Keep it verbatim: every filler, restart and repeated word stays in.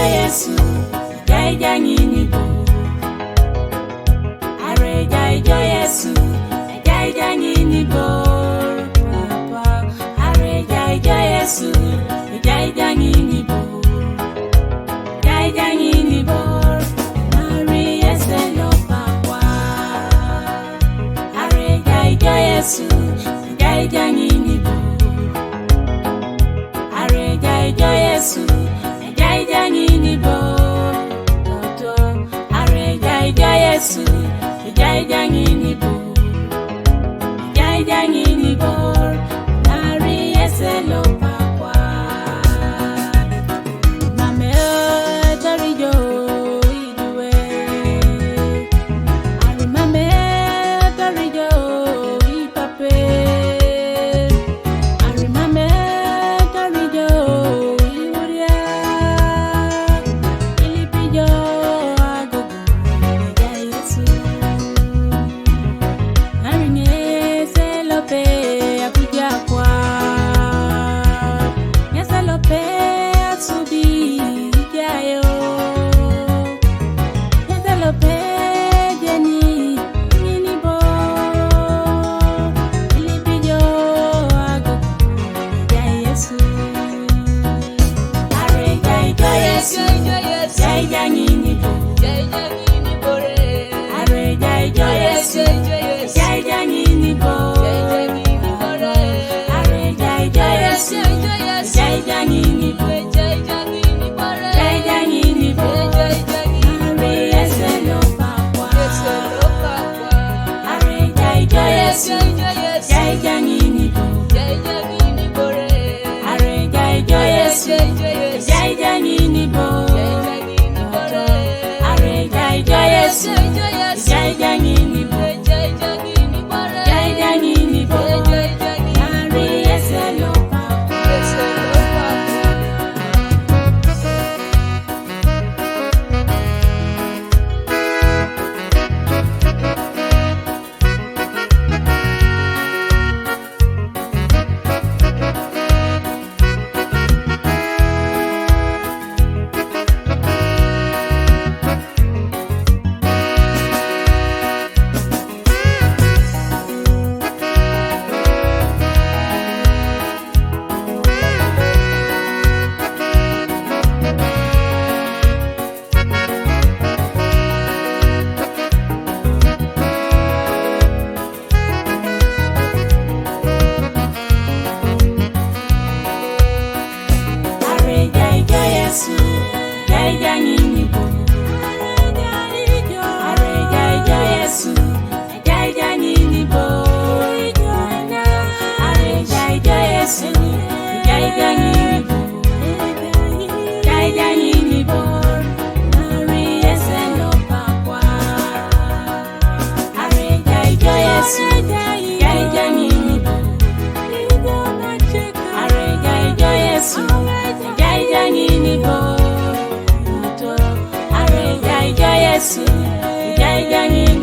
Yesu, ija ija ngini bo. Are ija ija Yesu, ija ija ngini bo. Papa, are ija ija Yesu, ija ija ngini bo. Ija ija ngini bo. Mari Yesu lo pakwa. Are ija ija Yesu, ija ija ngini bo. Are ija ija Yesu, ija ija ngini bo. Toto, are ija ija Yesu, ija ija ngini bo. Ija ija ngini bo. Mari Yesu lo pakwa. Mame, tori jo, idwe. Ari mame, tori jo, ipape. Ari mame, tori jo, iuria. Ilipi jo, agogo, ya Yesu. Ari nye selope, akuja kwa. Nye selope, asubi, ya yo. Nyasalope jeni, ngini bo. Ilipi jo ago, ya Yesu. Are ija ija Yesu, ija ija ngini bo. Are ija ija Yesu, ija ija ngini bo. Are ija ija Yesu, ija ija ngini bo. Ija ija ngini bo. Mari Yesu lo pakwa. Are ija ija Yesu, ija ija ngini bo. Are ija ija Yesu, ija ija ngini bo. Are ija ija Yesu, ija ija ngini bo. Ija ija ngini bo. Mari Yesu lo pakwa. Are ija ija Yesu, ija ija ngini bo. Are ija ija Yesu, ija ija ngini bo. Are ija ija Yesu, ija ija ngini bo. Ija ija ngini bo. Mari Yesu lo pakwa. Are ija ija Yesu, ija ija ngini bo. Are ija ija Yesu, ija ija ngini bo. Are ija ija Yesu, ija ija ngini